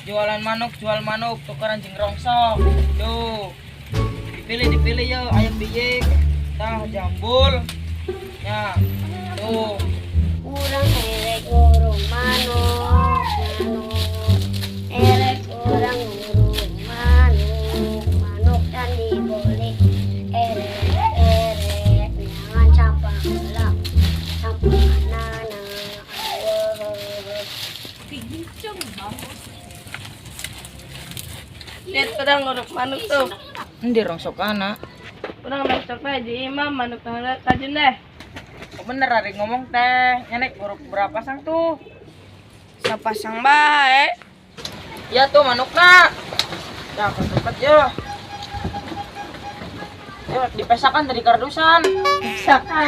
Jualan manuk, jual manuk, tukeran jeung rongsok. Tuh. Dipilih, dipilih yo, ayam biyek, tah jambul. Ya. Tuh. Urang erek ngurung manuk, manuk. Erek urang ngurung manuk, manuk dan dibeli. Erek, erek, jangan sampah heula. Sampah nana. Lihat urang nguruk manuk tuh. Endi rongsok anak? Urang rongsok teh di imam manuk teh kajun deh. Oh, bener ari ngomong teh. Nyenek nguruk berapa pasang tuh? Sapasang bae. Ya tuh manukna. Ya cepet yo. Ya dipesakan dari kardusan. Pesakan.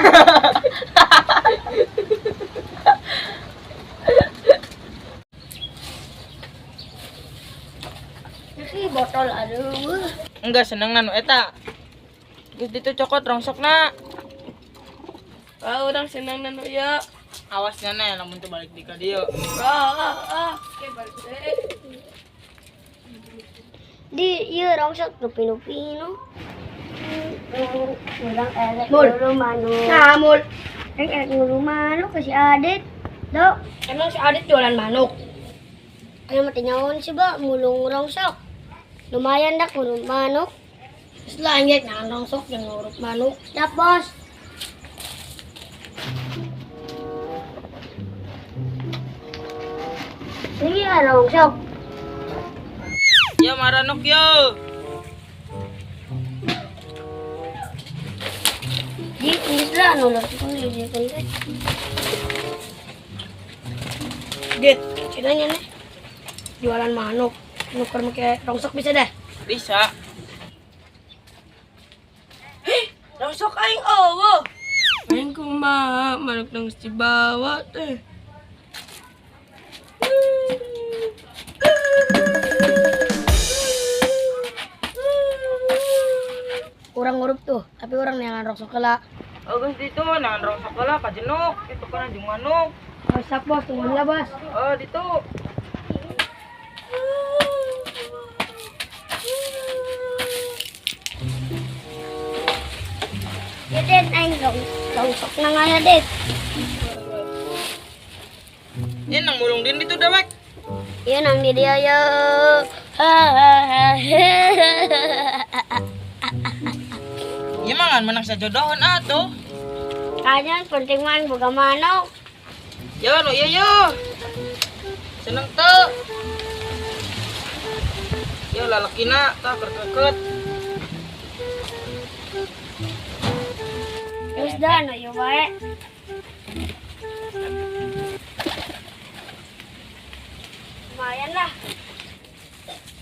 Ih, botol aduh. Enggak seneng nanu eta. Geus ditu cokot rongsokna. Wah, urang seneng nanu ya. Awas nyane lamun teu balik di ka dieu. Ah, ah, ah. Oke, balik deh. Di ieu rongsok nu pinu-pinu. Urang erek ngurung manuk. Nah, mul. Erek erek ngurung manuk ke si Adit. Dok, Emang si Adit jualan manuk? ayo mati nyaon sih, Ba, mulung rongsok. Lumayan dak ngurung manuk. Terus lah anjek nah rongsok yang nguruk manuk. Siap, Bos. Ini ya rongsok. Ya maranuk yo. Di geus lah nulur di di. Dit, cenanya nih. Jualan manuk. Nuker make rongsok bisa deh. Bisa. Rongsok aing eueuh. Aing kumaha manuk nang dibawa teh. Urang ngurup tuh, tapi urang neangan rongsok heula. Oh, geus ditu neangan rongsok heula ka jenuk, itu kana jeung manuk. Oh, siap, Bos, tunggu heula, Bos. Oh, ditu. Ya, Det, aing rongsok nang aya, Det. Ini nang mulung din ditu dewek. Iya nang di dia yo. Iya mangan menang sajodohon atuh. Kayaknya penting mah aing boga manuk. Yo nu ieu yo. Seneng teu. Yo lalakina tah kerkeket. Geus dah nu ieu bae. Lumayan lah.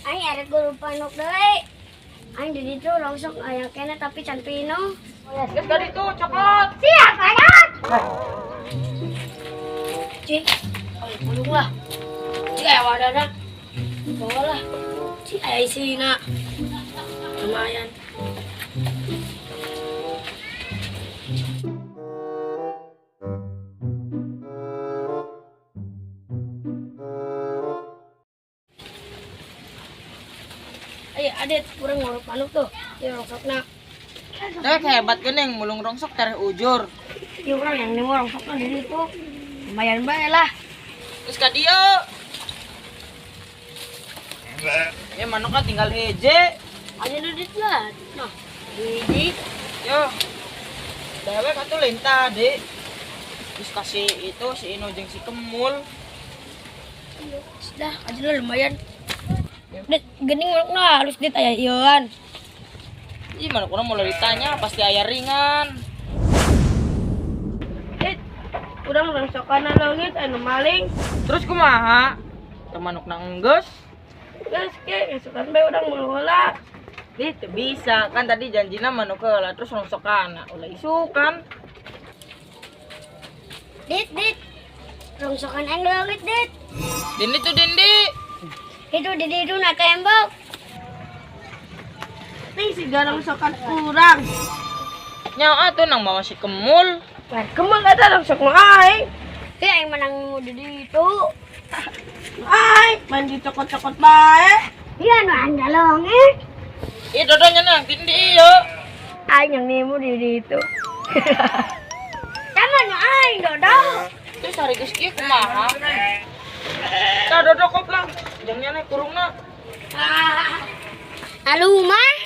Aing erek guru manuk deui. Aing di ditu rongsok aya keneh tapi can pino. Geus ka ditu cokot. Siap, Adot. Cik, oh, pulung lah. Cik aya wadana. Bawa lah. Cik aya isina. Lumayan. Ayo Adit, urang nguruk manuk tuh. Ieu rongsokna. Dewek hebat geuning mulung rongsok tereh ujur. Ieu urang yang nemu rongsokna di ditu. Lumayan bae lah. Geus ka dieu. Ya manukna tinggal heje. Aja duit lah. Nah, hiji. Yo. Dewek atuh lain tadi. Terus kasih itu si Ino jeung si Kemul. Sudah, aja lah lumayan. Dit, geuning manukna halus dit aya ieuan. Ih, manukna mulai ditanya pasti aya ringan. Dit, urang rongsokan leungit anu maling. Terus kumaha? Teu manukna enggeus. Geus ke, isukan bae urang mulung heula. Ih, teu bisa. Kan tadi janjina manuk heula terus rongsokan. Ulah isukan. Dit, dit. Rongsokan aing leungit, Dit. Dindi tuh dindi. Itu di ditu na tembok. Ting siga rongsokan urang. Nyawa atuh nang mawa si Kemul. Lah, kemul eta rongsok mah aing. Ih, aing menang nemu di ditu. Ay, main dicokot-cokot bae. Iya, nu andalong eh. Ih, Dodo nyenang tindi ieu. Aing yang nemu di ditu. Sama nu aing Dodo. Terus hari geus kieu kumaha? Tah, Dodo koplang. Jang nyana kurungna. Alu mah.